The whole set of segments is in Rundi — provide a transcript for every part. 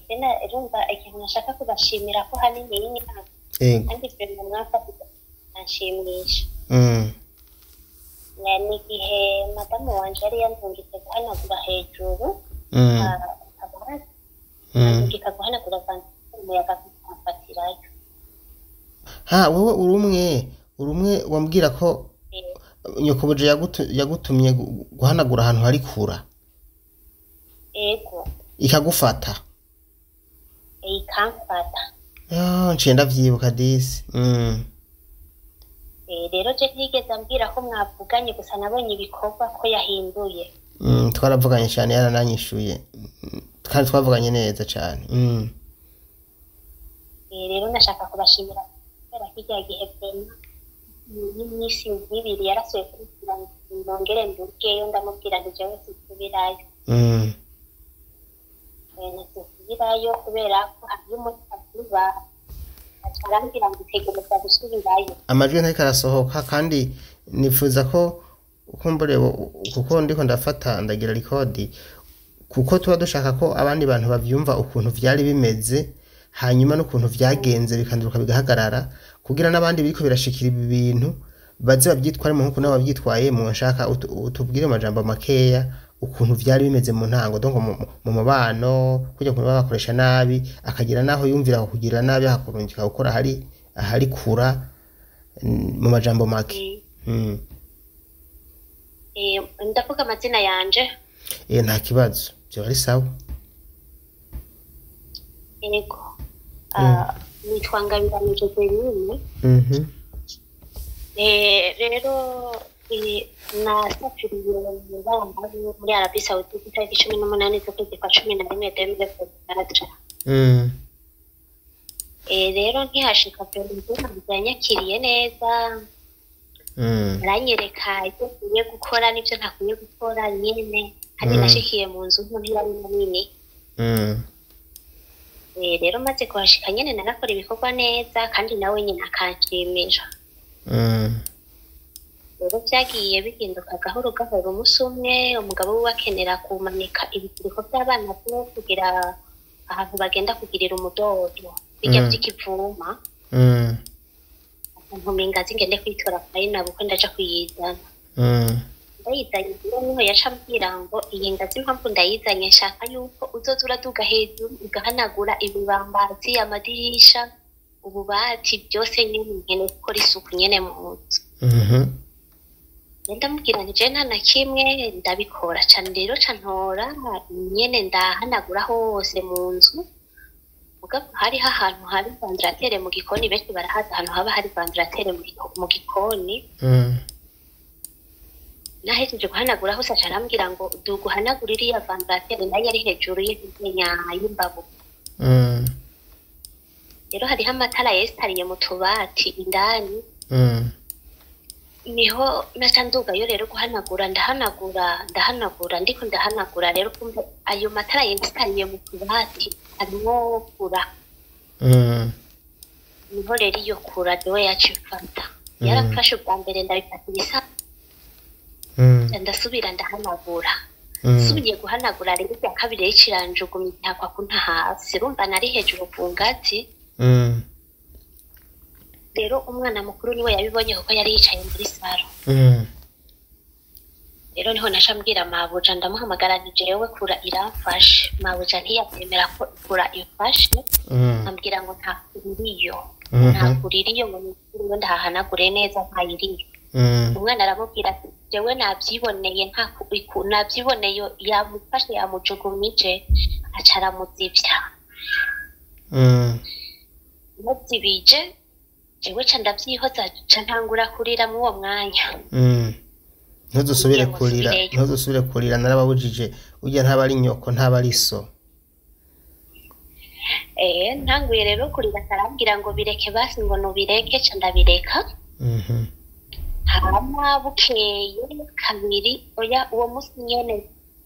Tena urumva ikintu nashaka kubashimira ko hanini Ego. kandi vraiment mwafatiye anshimisha. Ni igihe madamu wanje yari yandungitse guhanagura hejuru, akabati, andungika guhanagura umuyaga amfatirayo. Ha, wewe uri umwe wambwira ko nyokobuja yagutumye guhanagura ahantu hari kura? Ego. Ikagufata? Ikamfata. Ah, nciye ndavyibuka disi. Rero je ntiyigeze ambwira ko mwavuganye, gusa nabonye ibikorwa ko yahinduye. Twaravuganye cyane, yarananyishuye. Kandi twavuganye neza cyane. Rero nashaka kubashimira kubera ko irya gihe vraiment n'iminsi nk'ibiri yarasuye kumbwira ngo nongere ndugeyo, ndamubwira nti jewe sinsubirayo. Nsinsubirayo kubera ko hariyo umunsi aca arambwira ngo utegereza gusubirayo. Amajwi ntariko arasohoka, kandi nifuza ko kumbure kuko ndiko ndafata, ndagira record, kuko tuba dushaka ko abandi bantu bavyumva ukuntu vyari bimeze, hanyuma n'ukuntu vyagenze bikanduruka bigahagarara, kugira n'abandi biriko birashikira ibi bintu baze bavyitwaremo nkuko nabo bavyitwayemo. Nshaka utubwire mu majambo makeya ukuntu vyari bimeze mu ntango, donc mu mubano, kurya ukuntu baba bakoresha nabi, akagira naho yumvira kukugirira nabi, akakurungika gukora ahari ahari kura, mu majambo make. Ndavuga amazina yanje? Nta kibazo, vyoba ari sawa. Yego. Ah, nitwa Ngabirano Joseline. Rero nasafiriye mu Barabu, muri Arabie Saoudite, itariki 18 z'ukwezi kwa 11 2024. Rero nkihashika, perezida yanyakiriye neza, aranyereka ibyo nkwiye gukora n'ibyo ntakwiye gukora nyene, kandi nashikiye mu nzu nto, ntiyari nini. Rero maze kuhashika nyene narakora ibikorwa neza, kandi nawe nyene akanshimira. Rero vyagiye bihinduka gahoro gahoro. Umunsi umwe umugabo wiwe akenera kumanika ibiziriko vy'abana vyo kugira ahantu bagenda kugirira umudodo, birya vy'ikivuma. Ntuma ingazi ngende kwitora fayina bukwe, ndaja kuyizana. Ndayizanye rero, niho yaca ambwira ngo iyi ngazi impamvu ndayizanye, nshaka yuko uzoza uraduga hejuru ugahanagura ibibambazi, amadirisha, ububati, byose nyene, nkeneye gukora isuku nyene mu nzu. Rero ndamubwira nti je nta na kimwe, ndabikora cane. Rero ca ntora nyene ndahanagura hose mu nzu. Mugabo hariho ahantu hari ventilateur mu gikoni, benshi barahazi ahantu haba hari ventilateur mu gikoni. Nahejeje guhanagura hose, aca arambwira ngo duga uhanagure iriya ventilateur nayo ari hejuru y'intenya y'imbabura. Rero hariho amatara yesitariye mu tubati indani. Niho naca ndugayo rero guhanagura, ndahanagura, ndahanagura, ndiko ndahanagura rero kumva ayo matara yesitariye mu tubati harimwo kura. Niho rero iyo kura jewe yaca imfata. Yarafashe ubwa mbere, ndabifata ibisa, ndasubira ndahanagura. Nsubiye guhanagura rero irya kabiri, rero kiranjugumya, itakwa kunta hasi. Urumva nari hejuru ku ngazi. Rero umwana mukuru niwe yabibonye kuko yari yicaye muri salon. Rero niho naca mbwira mabuja, ndamuhamagara nti jewe kura iramfashe. Mabuja ntiyabyemera ko kura imfashe. Ambwira ngo nta kura iriyo, nta kura iriyo, ngo nikureyo ndahahanagure neza, ntayiriyo. Umwana aramubwira ati jewe nabyiboneye, nta nabyiboneye, yamufashe, yamujugumije. Aca aramuzivya. Muzibije, jewe ca ndavyihoza, ca ntangura kurira muri uwo mwanya. Ntuzusubire Kugira ngo kurira. nsubireyo. Ntuzusubire kurira, narababujije. Urya ntaba ari nyoko, ntaba ari so. Ntanguye rero kurira, akarambwira ngo bireke basi, ngo nubireke, ca ndabireka. Hama bukeye kabiri, oya, uwo munsi nyene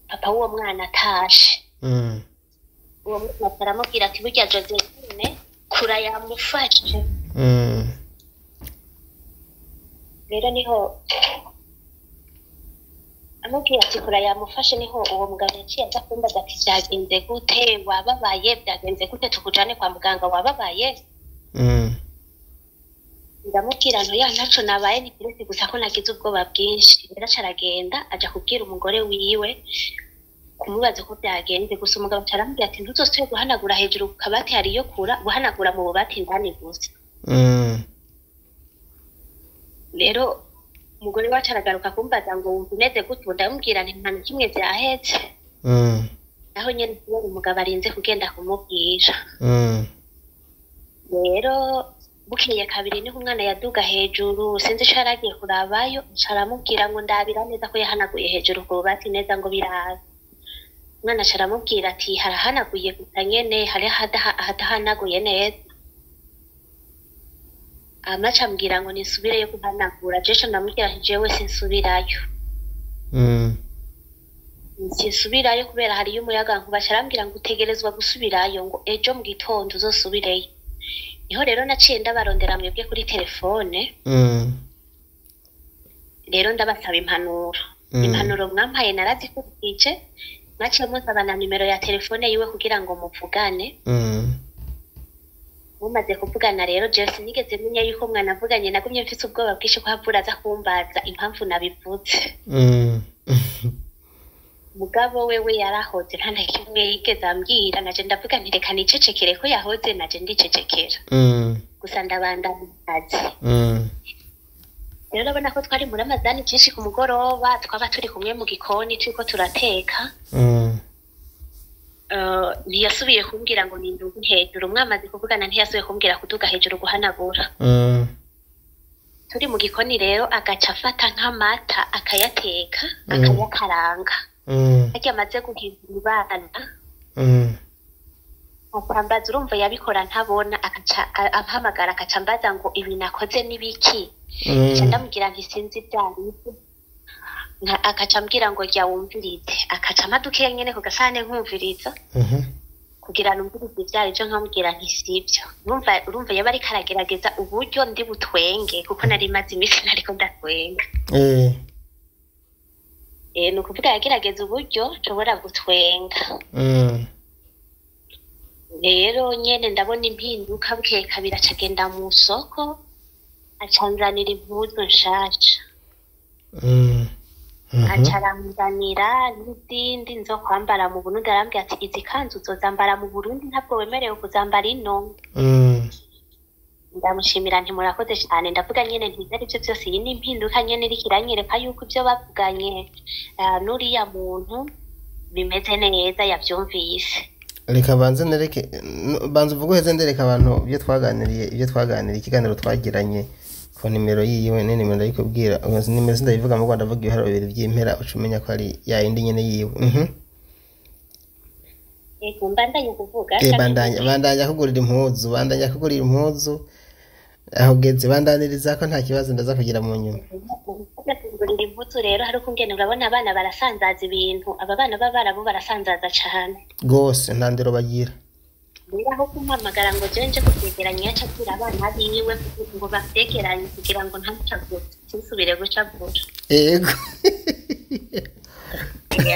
papa w'uwo mwana atashe, uwo mwana aramubwira ati burya Josephine kura yamufashe. Rero niho Amubwira ati kura yamufashe, niho uwo mugabo yaciye aza kumbaza ati vyagenze gute, wababaye, vyagenze gute, tukujane kwa muganga, wababaye? Ndamubwira nti ya, ntaco nabaye, ni kiretse gusa ko nagize ubwoba bwinshi. Rero aca aragenda aja kubwira umugore wiwe, kumubaza uko byagenze. Gusa umugabo aca aramubwira ati ntuzosubire guhanagura hejuru ku kabati, hariyo kura, guhanagura mu bubati indani gusa. Rero umugore wacu aragaruka kumbaza ngo wumva umeze gute? Ubu ndamubwira nti nta na kimwe, vyaheze. Naho nyene kubera umugabo arinze kugenda kumubwira. Rero bukeye kabiri niho umwana yaduga hejuru, sinzi ico yaragiye kurabayo, aca aramubwira ngo ndabira neza ko yahanaguye hejuru ku bubati neza, ngo birabe. Umwana aca aramubwira ati harahanaguye gusa nyene hari ahadahanaguye neza. Amaca ambwira ngo nisubireyo guhanagura. Jewe ndamubwira nti jewe sinsubirayo. Sinsubirayo kubera hariyo umuyagankuba. Aca arambwira ngo utegerezwa gusubirayo, ngo ejo mu gitondo uzosubireyo. Niho rero naciye ndabarondera mwebwe kuri telefone. Rero ndabasaba impanuro. Impanuro mwampaye narazikurikije. Mwaciye munsaba na nimero ya telefone yiwe kugira ngo muvugane. Mumaze kuvugana rero, jewe sinigeze menya yuko mwanavuganye. Nagumye mfise ubwoba bwinshi ko havura aza kumbaza impamvu nabivuze. Mugabo wewe yarahoze, nta na kimwe yigeze ambwira. Naje ndavuga nti reka nicecekere ko yahoze, naje ndicecekera. Gusa ndabandanya akazi. Rero urabona ko twari muri Ramazani, kenshi ku mugoroba twaba turi kumwe mu gikoni turiko turateka. Ntiyasubiye kumbwira ngo ninduge hejuru. Mwamaze kuvugana, ntiyasubiye kumbwira kuduga hejuru guhanagura. Turi mu gikoni rero, agaca afata nk'amata akayateka, akayakaranga. Harya amaze guhindura ibara, akambaza, urumva yabikora ntabona, agaca ampamagara, agaca ambaza ngo ibi nakoze n'ibiki? Nca ndamubwira nti sinzi ibyo aribyo. Agaca ambwira ngo jya wumvirize, akaca ampa dukeya nyene ku gasahane nkumviriza kugira numvirize ibyo arivyo, nkamubwira nti sibyo. Urumva yaba ariko aragerageza uburyo ndi butwenge, kuko nari maze iminsi nariko ndatwenga. Ni ukuvuga yagerageza uburyo nshobora gutwenga. Rero nyene ndabona impinduka. Bukeye kabiri aca agenda mu soko, acanzanira impuzu nshasha. Aca aranzanira n'izindi nzo kwambara mu Burundi. Arambwira ati izi kanzu uzozambara mu Burundi, ntabwo wemerewe kuzambara ino. Ndamushimira nti murakoze cyane. Ndavuga nyene nti ibyo aribyo byose, iyi ni impinduka nyene iriko iranyereka yuko ibyo bavuganye n'uriya muntu bimeze neza, yavyumvise. Reka banze nereke, banza uvuge uheze, ndereka abantu ibyo twaganiriye, ikiganiro twagiranye ku nimero yiwe. Ni nimero ndayikubwira, nimero sindayivuga mu Rwanda, avuga ibiharuro bibiri by'impera, uca umenya ko ari ya yindi nyene yiwe. Yego, mbandanye kuvuga? Bandanya, bandanya kugurira impuzu, bandanya kugurira impuzu aho ugeze, bandaniriza ko nta kibazo, ndaza kugira mu nyuma. Kugurira impuzu rero, hari ukungene urabona abana barasanzaza ibintu, aba bana b'abarabu barasanzaza cane. Rwose nta ndero bagira. Rero aho kumpamagara ngo jewe nje kuvyegeranya, yaca abwira abana biwe ngo bavyegeranye kugira ngo ntamucagure, sinsubire gucagura.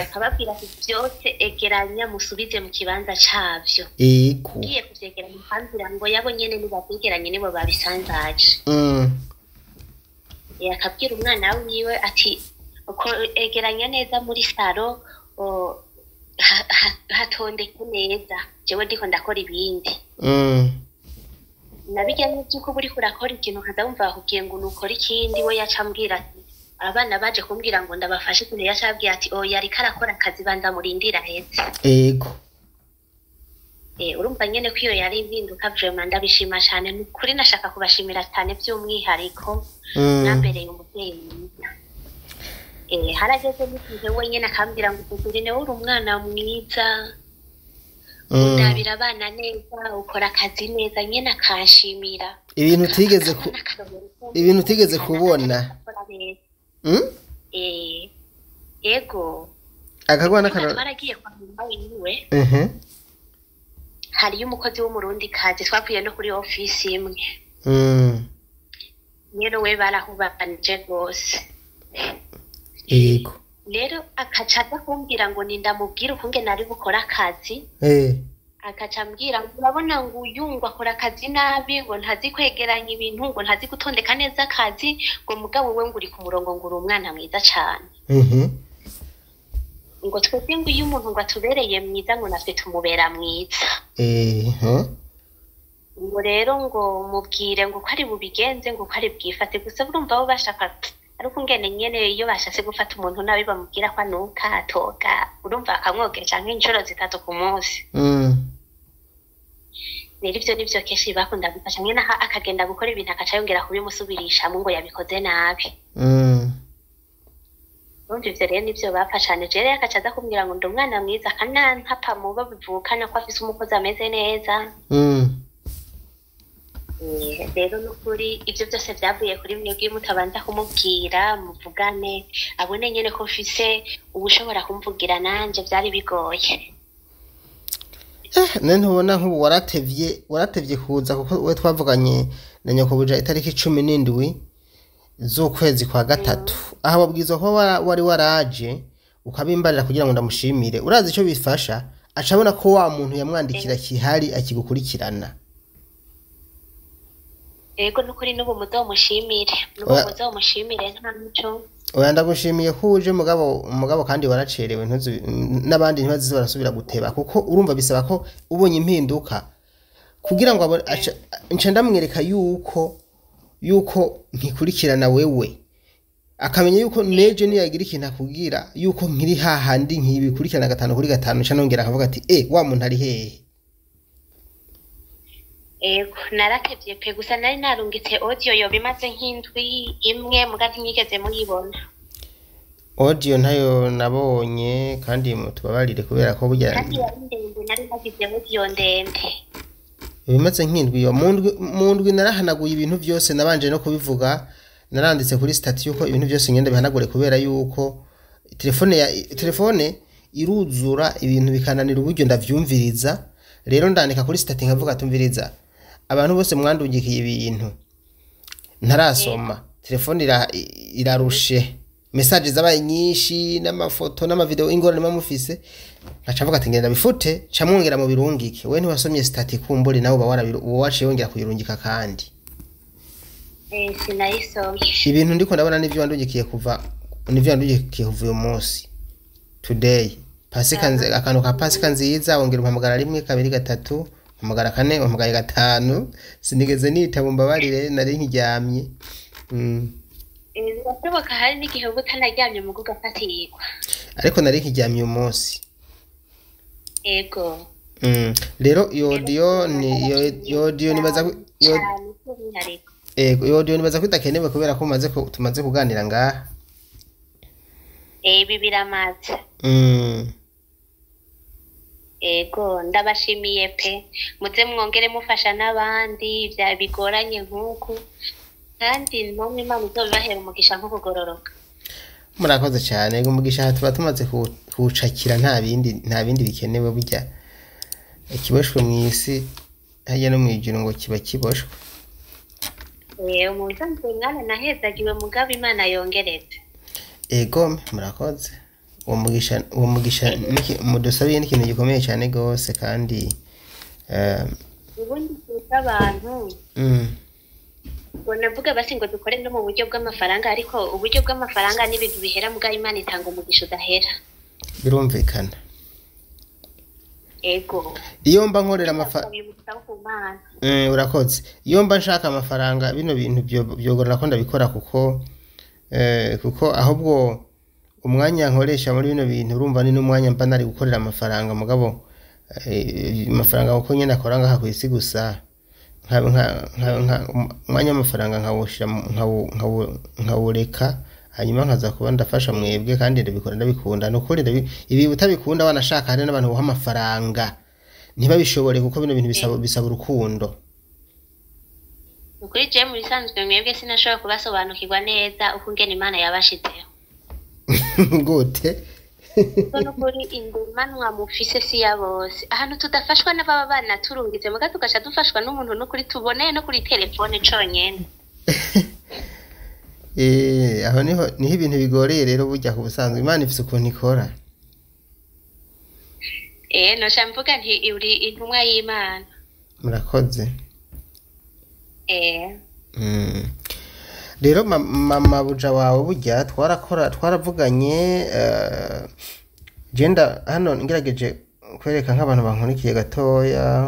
Akababwira ati vyose egeranya musubize mu kibanza cavyo. Ngiye kuvyegeranya, akambwira ngo yabo nyene nibavyegeranye, nibo babisanzaje. Akabwira umwana wiwe ati ko egeranya neza muri saro, hatondeke neza, jewe ndiko ndakora ibindi. Nabirya n'ivyuko uba uriko urakora ikintu ukaza wumva bakubwiye ngo nukore ikindi. We yaca ambwira ati abana baje kumbwira ngo ndabafashe ikintu, yaca abwira ati oya, ariko arakora akazi, banza murindira aheze. Urumva nyene ko iyo yari impinduka. Vraiment ndabishima cane, ni ukuri nashaka kubashimira cane by'umwihariko. Mwambereye umuvyeyi mwiza. Harageze n'igihe we nyene akambwira ngo Desire, uri umwana mwiza, undabira abana neza, ukora akazi neza, nyene akanshimira. Ibintu utigeze ku ibintu utigeze kubona. Akora neza. Ego. Akagwana kana. Twaragiye kwa mama wiwe. Hariyo umukozi w'umurundi kazi twakwiye no kuri ofisi imwe. Rero we barahubanije rwose. Rero akaca aza kumbwira ngo nindamubwire ukungene ari bukore akazi. Akaca ambwira ngo urabona ngo uyu ngo akora akazi nabi, ngo ntazi kwegeranya ibintu, ngo ntazi gutondeka neza akazi, ngo mugabo we ngo uri ku murongo, ngo uri umwana mwiza cane. Ngo twebwe ngo iyo umuntu ngo atubereye mwiza, ngo natwe tumubera mwiza. Ngo rero ngo mubwire ngo ko ari bubigenze, ngo ko ari bwifate. Gusa urumva bo bashaka ariko ingene nyene iyo bashatse gufata umuntu nabi bamubwira ko anuka atoga, urumva akamwogesha nk'inshuro 3 ku munsi. Rero ivyo nivyo kenshi bakunda gufasha nyene, aha akagenda gukora ibintu akaca yongera kubimusubirishamwo ngo yabikoze nabi. Urumva ivyo rero nivyo bapfa cane. Jewe rero akaca aza kumbwira ngo ndi umwana mwiza, akanantapa mubo bivukana ko afise umukozi ameze neza. Rero nukuri ivyo byose vyavuye kuri mwebwe, mutabanza kumubwira muvugane, abone nyene ko mfise uwushobora kumvugira nanje, vyari bigoye. None ntubona nk'ubu waratevye kuza, kuko we twavuganye na nyokobuja itariki 17 z'ukwezi kwa gatatu. Aha wabwirizwa kuba wari waraje ukabimbarira kugira ngo ndamushimire. Urazi ico bifasha, aca abona ko wa muntu yamwandikira kihari akigukurikirana. Ego nukuri n'ubu muzomushimire, n'ubu muzomushimire nta muco. Oya, ndagushimiye ko uje, mugabo kandi waracerewe, ntuzi n'abandi ntibazize barasubira guteba, kuko urumva bisaba ko ubonye impinduka kugira ngo nca ndamwereka yuko nkikurikirana wewe, akamenya yuko nejo niyagira ikintu akubwira yuko nkiri hahandi nkibikurikirana 5 kuri 5, nca nongera akavuga ati wa muntu ari hehe. Ego naratevye pe, gusa nari narungitse audio yoba imaze nk'indwi imwe, muga ntimwigeze muyibona. Audio ntayo nabonye, kandi mutubabarire kubera ko burya kandi yari ndende, nari nagize audio ndende. Ibimaze nk'indwi yo mu ndwi narahanaguye ibintu byose, nabanje no kubivuga, naranditse kuri statut yuko ibintu byose ngenda bihanagure, kubera yuko telefone iruzura ibintu bikananira uburyo ndavyumviriza. Rero ndandika kuri statut nkavuga tumviriza abantu bose mwandungikiye ibintu ntarasoma, telefone irarushe, message zabaye nyinshi n'amafoto n'amavideo, ingorane mufise, nkaca mvuga ati ngenda bifute, ca mwongera mu birungike. We ntiwasomye statut, kumbure nawe uba waciye wongera kuyirungika kandi. Sinayisomye. Ibintu ndiko ndabona nivyo wandungikiye kuva, nivyo wandungikiye kuva uyu munsi today. Pasika akantu ka Pasika nziza, wongera umpamagara 1 2 3, umpamagara 4, umpamagara 5, sinigeze nitaba, mbabarire, nari nkiryamye. Birashoboka hari n'igihe uba utanaryamye mugo ugafatirwa. Ariko nari nkiryamye uyu munsi. Ego. Rero iyo audio ni iyo audio nibaza ego iyo audio nibaza ko idakenewe kubera ko tumaze kuganira ngaha. Ibi biramaze. Ego ndabashimiye pe, muze mwongere mufasha n'abandi bya bigoranye nk'uku, kandi namwe Imana izobibahera umugisha nko kugororoka. Murakoze cyane, umugisha tuba tumaze kuwucakira, nta bindi bikenewe. Burya ikiboshwe mu isi hajya no mu ijuru ngo kiba kiboshwe. Umusanzu mwana nahezagiwe, mugabo Imana yongereze. Ego murakoze, uwo mugisha mudusabiye ni ikintu gikomeye cyane gose, kandi ubundi tuzi abantu ngo navuga basi ngo dukore no mu buryo bw'amafaranga, ariko uburyo bw'amafaranga n'ibintu bihera, mugabo Imana itanga umugisha udahera. Birumvikana. Ego. Iyo mba nkorera urakoze. Iyo mba nshaka amafaranga bino bintu byogorana ko ndabikora, kuko ahubwo umwanya nkoresha muri bino bintu urumva ni n'umwanya mba nari gukorera amafaranga, mugabo amafaranga uko nyene akora ngaha kw'isi gusa, umwanya w'amafaranga nkawushira nkawureka, hanyuma nkaza kuba ndafasha mwebwe, kandi ndabikora ndabikunda. Nukuri ibi utabikunda wanashaka hari n'abantu boha amafaranga ntibabishobore, kuko bino bintu bisaba urukundo. Nukuri je mu bisanzwe mwebwe sinashobora kubasobanukirwa neza uko ngene Imana yabashizeho. Gute? Nukuri ingumanwa mufise si ya bose. Ahantu tudafashwa n'ababa bana turungize, muga tugaca dufashwa n'umuntu nukuri tuboneye no kuri telefone conyene. Aho niho ibintu bigoreye rero. Burya ku busanzwe Imana ifise ukuntu ikora. Noca mvuga nti uri intumwa y'Imana. Murakoze. Rero mama buja wawe burya twarakora, twaravuganye. Genda hano ngerageje kwereka nk'abantu bankurikiye gatoya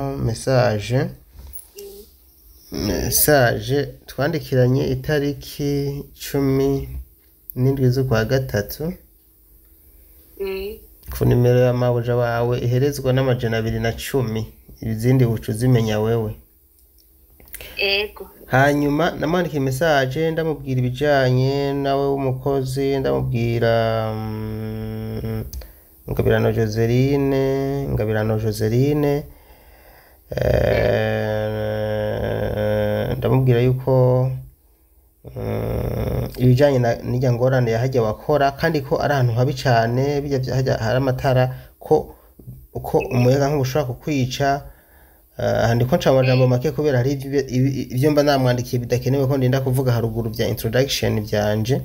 message twandikiranye itariki 17 z'ukwa gatatu ku nimero ya mabuja wawe iherezwa n'210, izindi uca uzimenya wewe. Ego. Hanyuma namwandikiye message, ndamubwira ibijanye nawe w'umukozi, ndamubwira Ngabirano Joseline, Ngabirano Joseline, ndamubwira yuko ibijanye n'irya ngorane yahajya wakora, kandi ko ari ahantu habi cane, bijya hajya hari amatara, ko umuyaga nkuba ushobora kukwica. Aha ndiko nca amajambo make kubera hari ivyo mba namwandikiye bidakenewe ko ndinda kuvuga haruguru vya introduction vyanje.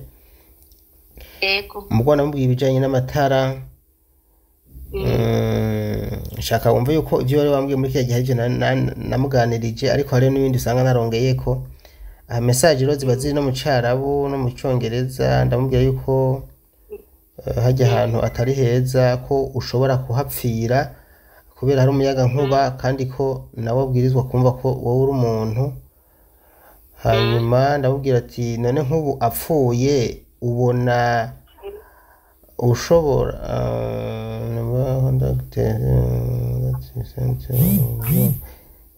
Ego. Mugabo namubwiye ibijanye n'amatara. Nshaka wumve yuko ivyo wari wambwiye muri kiriya gihe arivyo namuganirije, ariko hariho n'ibindi usanga narongeyeko. Aha message rero ziba ziri no mu Carabu no mu Congereza. Ndamubwira yuko hajya ahantu atari heza, ko ushobora kuhapfira kubera hari umuyaga nkuba, kandi ko nawe abwirizwa kumva ko wowe uri umuntu. Hanyuma ndamubwira ati none nk'ubu apfuye ubona ushobora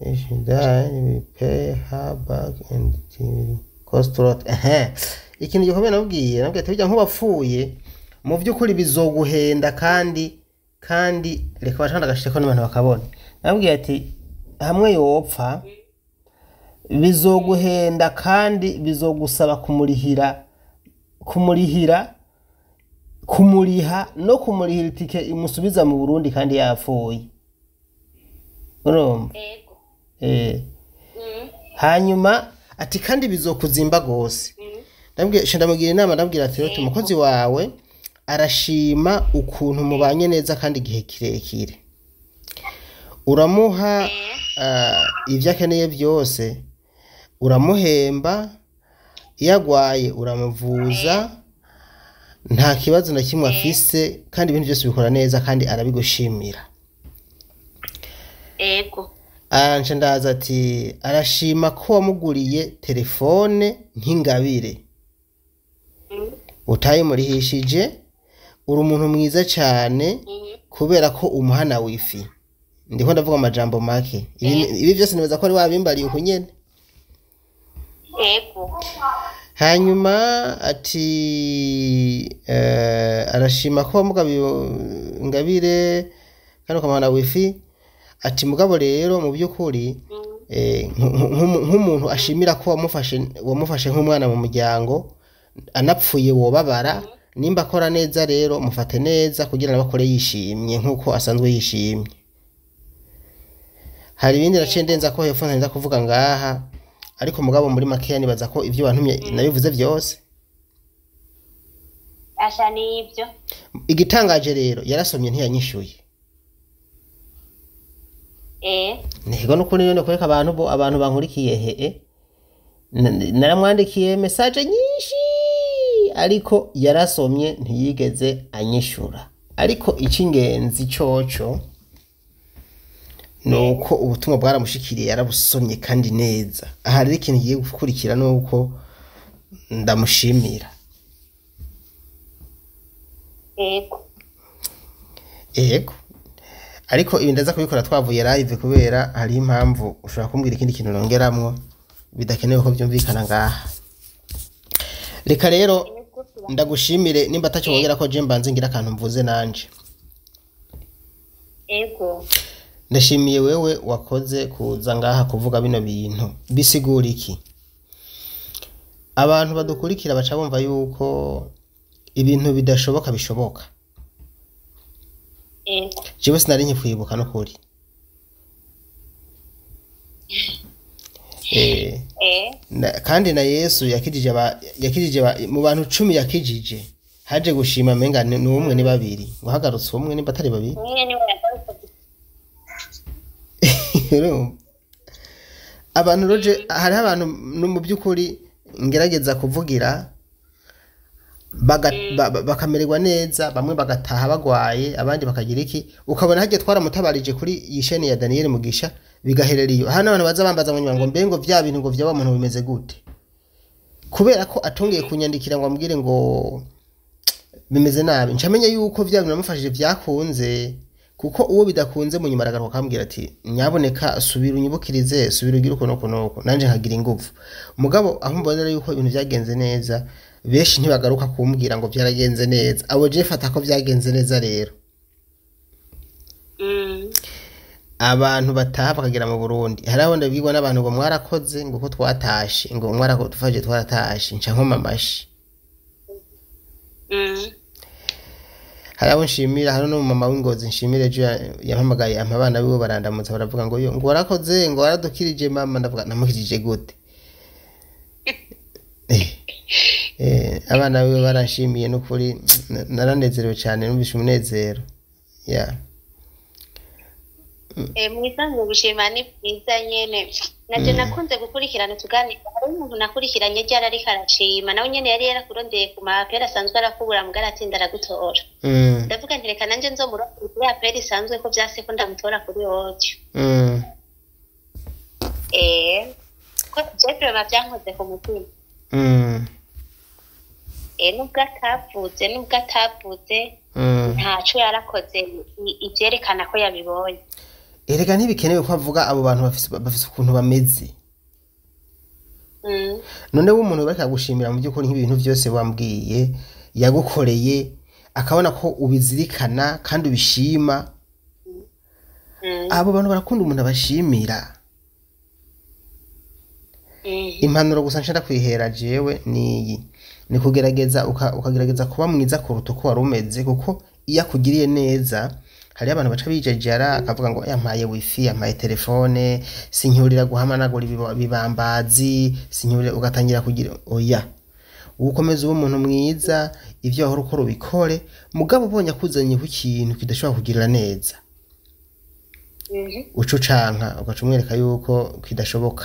she died, we pay her back and it cost lot. Ehe, ikintu gikomeye namubwiye ati burya nk'uwapfuye mu by'ukuri bizoguhenda, kandi reka bacana agashireko n'abantu bakabona. Namubwiye ati hamwe yopfa bizoguhenda kandi bizogusaba kumurihira, kumurihira, kumuriha no kumurihira itike imusubiza mu Burundi kandi yapfuye. Urumva? Ego. Hanyuma ati kandi bizokuzimba gose. Ndamubwira, ndamugira inama, ndamubwira ati rero umukozi wawe arashima ukuntu mubanye neza kandi igihe kirekire, uramuha ivyo akeneye byose, uramuhemba, iyo agwaye uramuvuza, nta kibazo na kimwe afise, kandi ibintu byose ubikora neza kandi arabigushimira. Ego. Anje ndaza ati arashima ko wamuguriye telefone nk'ingabire utayimurihishije, uri umuntu mwiza cyane kubera ko umuhana wifi. Ndiko ndavuga amajambo make, ibi byose nibaza ko ari wabimbariye uko nyene. Ego. Hanyuma ati arashima ko wamugabiye ingabire kandi ukamuhana wifi. Ati mugabo rero mu by'ukuri nk'umuntu ashimira ko wamufashe nk'umwana mu muryango, anapfuye wobabara, nimba akora neza rero mufate neza kugira ngo akore yishimye nk'uko asanzwe yishimye. Hari ibindi naciye ndenza ko hepfo ntarinda kuvuga ngaha, ariko mugabo muri makeya nibaza ko ivyo wantumye nabivuze vyose. Asha nibyo. Igitangaje rero yarasomye ntiyanyishuye. Ntego nukuri rero kwereka abantu bo abantu bankurikiye he naramwandikiye message nyinshi ariko yarasomye ntiyigeze anyishura. Ariko icy'ingenzi coco nuko ubutumwa bwaramushikiriye, yarabusomye kandi neza. Aha rero ikintu giye gukurikira nuko ndamushimira. Ego. Ego. Ariko ibi ndaza kubikora twavuye live kubera hari impamvu ushobora kumbwira ikindi kintu nongeramwo bidakenewe ko byumvikana ngaha. Reka rero ndagushimire, nimba ataco wongera ko je mbanze ngira akantu mvuze nanje. Ego. Ndashimiye wewe wakoze kuza ngaha kuvuga bino bintu. Bisigura iki? Abantu badukurikira baca bumva yuko ibintu bidashoboka bishoboka. Ego. Jewe sinari nkikwibuka no kuri. Kandi na Yesu yakijije mu bantu 10 yakijije haje gushima menga ni umwe ni babiri, ngo hagarutse umwe nimba atari babiri. Abantu roje hariho abantu mu by'ukuri ngerageza kuvugira bakamererwa neza, bamwe bagataha bagwaye, abandi bakagira iki, ukabona hagiye twaramutabarije kuri iyi sheni ya Daniel Mugisha bigaherera iyo. Hano abantu baza bambaza ngo nyuma ngo mbe ngo vya bintu ngo vyaba muntu bimeze gute, kubera ko atongeye kunyandikira ngo ambwire ngo bimeze nabi, ncamenya yuko vya bintu namufashije vyakunze, kuko uwo bidakunze mu nyuma aragaruka akambwira ati nyaboneka subira unyibukirize, subira ugire uko nuko nuko, nanje nkagira inguvu. Mugabo aho mbonera yuko ibintu vyagenze neza, benshi ntibagaruka kumbwira ngo vyaragenze neza, abo je fata ko vyagenze neza. Rero abantu bataha bakagera mu Burundi, hari aho ndabwirwa n'abantu ngo mwarakoze, ngo ko twatashe, ngo mwarakoze twaratashe, nca nkoma amashi. Hari abo nshimira, hari n'umumama w'ingozi nshimira ejo yampamagaye ampa abana biwe barandamutsa, baravuga ngo yo ngo warakoze, ngo waradukirije mama. Ndavuga namukirije gute? Abana biwe baranshimiye n'ukuri, naranezerewe cyane, numvise umunezero. Yeah. Mwiza mu gushima ni bwiza nyene. Naje nakunze gukurikirana tuganira, hari umuntu nakurikiranye ryari ariko arashima, nawe nyene yari yarakurondeye ku mapera asanzwe arakubura, mugara atsinda aragutora. Ndavuga nti reka nanje nzomurondere kuri apera isanzwe, ko vyase ko ndamutora kuri audio. Ko je vraiment vyankoze ku mutima. Nubwo atavuze ntaco yarakoze ivyerekana ko yabibonye. Erega ntibikenewe ko avuga, abo bantu bafise ukuntu bameze. None umuntu bareka gushimira mu by'ukuri nk'ibintu byose wambwiye yagukoreye, akabona ko ubizirikana kandi ubishima. Abo bantu barakunda umuntu abashimira. Impanuro gusa nshaka kwihera jewe niyi, ni kugerageza ukagerageza kuba mwiza kuruta uko wari umeze, kuko iyo akugiriye neza hari abantu baca bijejera akavuga ngo yampaye wifi, yampaye telefone, sinyurira guhamanagura ibibambazi, sinyurira, ugatangira kugira oya. Ukomeza uba umuntu mwiza, ivyo wahora ukora ubikore, mugabo ubonye akuzanye ku kintu kidashobora kugirira neza, uco canka ugaca umwereka yuko kidashoboka,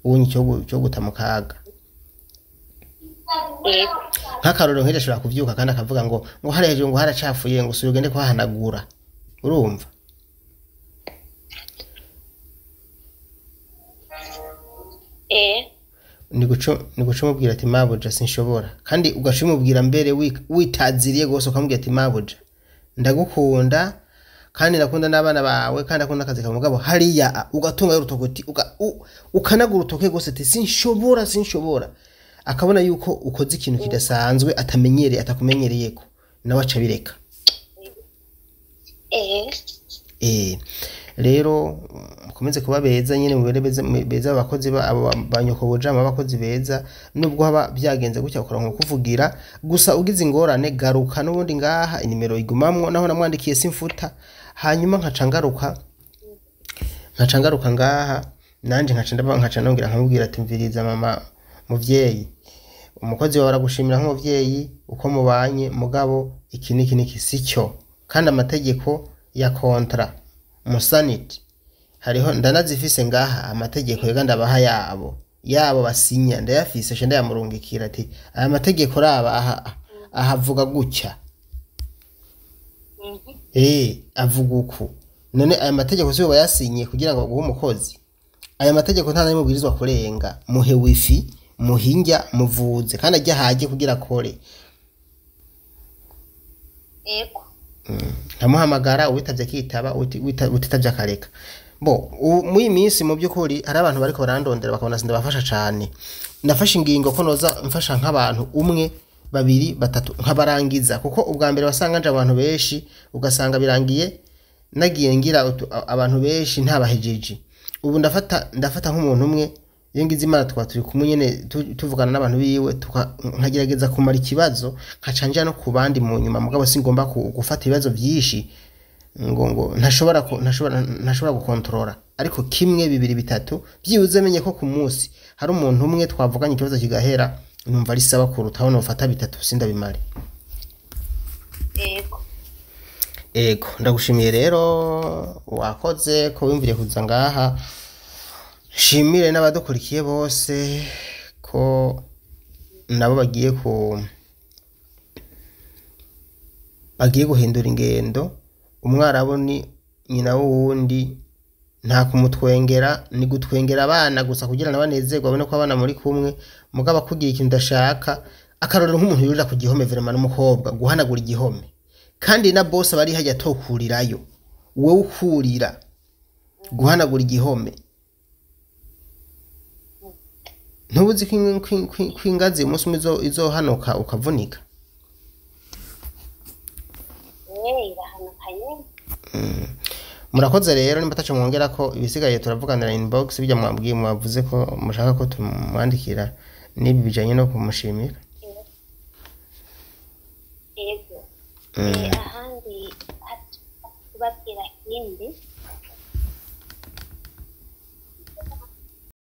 ubonye cyo guta mu kaga. Nk'akarorero nk'ejo ashobora kuvyuka kandi akavuga ngo hari hejuru ngo haracafuye, ngo subira ugende kuhahanagura. Urumva? Ni guca umubwira ati mabuja sinshobora, kandi ugaca umubwira mbere witaziriye gose, ukamubwira ati mabuja ndagukunda kandi ndakunda n'abana bawe kandi ndakunda akazi kawe, mugabo hariya ugatunga urutoki, ukanagura urutoke gose ati sinshobora, sinshobora. Akabona yuko ukoze ikintu kidasanzwe atamenyereye, atakumenyereyeko, nawe aca abireka. Rero mukomeze kuba beza nyene, mubere beza abakozi abo banyokoboja, abakozi beza, nubwo haba byagenze gutya ukora nko kuvugira gusa, ugize ingorane garuka n'ubundi ngaha inimero igumamwo, naho namwandikiye simfuta, hanyuma nkaca ngaruka ngaha nanje nkaca nongera nkamubwira ati mviriza mama muvyeyi, umukozi wawe aragushimira nk'umuvyeyi uko mubanye, mugabo iki niki niki sicyo, kandi amategeko ya kontra musaniti hariho ndanazifise ngaha, amategeko yega ndabaha yabo basinya ndayafise, she ndayamurungikira ati aya mategeko raba aha ahavuga gutya, avuga uku, none aya mategeko siyo bayasinye kugira ngo baguhe umukozi, aya mategeko nta namubwirizwa kurenga, muhe wifi, muhinja, muvuze kandi ajya haje kugira akore. Yego. Ntamuhamagara uwitavye akitaba, utitavye akareka. Bo muri iyi minsi mu by'ukuri hari abantu bariko barandondera bakabona sindabafasha cane. Nafashe ingingo ko noza mfasha nk'abantu umwe, babiri, batatu nkabarangiza, kuko ubwa mbere wasanga nje abantu benshi ugasanga birangiye nagiye ngira abantu benshi ntabahejeje. Ubu ndafata nk'umuntu umwe, iyo ngize Imana tukaba turi kumwe nyene tuvugana n'abantu biwe, nkagerageza kumara ikibazo nkaca nja no ku bandi mu nyuma, mugabo singomba gufata ibibazo byinshi ngo ntashobora ntashobora gukontorora, ariko kimwe, bibiri, bitatu, byibuze menye ko ku munsi hari umuntu umwe twavuganye ikibazo kigahera, numva ari sawa kuruta aho nofata bitatu sindabimare. Yego. Ego, ndagushimiye rero, wakoze ko wiyumviriye kuza ngaha. Nshimire n'abadukurikiye bose ko nabo bagiye guhindura ingendo. Umwarabu ni nyina w'uwundi, nta kumutwengera, ni gutwengera abana gusa kugira ngo banezerwe, babone ko abana muri kumwe. Mugabo akugira ikintu udashaka, akarorero nk'umuntu yurira ku gihome, vraiment, n'umukobwa guhanagura igihome, kandi na boss bari hajya tokurirayo, wowe ukurira guhanagura igihome, ntubuzi ko ingazi umunsi umwe izohanuka ukavunika. Irahanuka nyene. Murakoze rero, nimba ataco mwongera ko ibisigaye turavuganira inbox, bijya mwabwiye, mwavuze ko mushaka ko tumwandikira n'ibi bijanye no kumushimira. Yego. Ahandi kubabwira ikindi.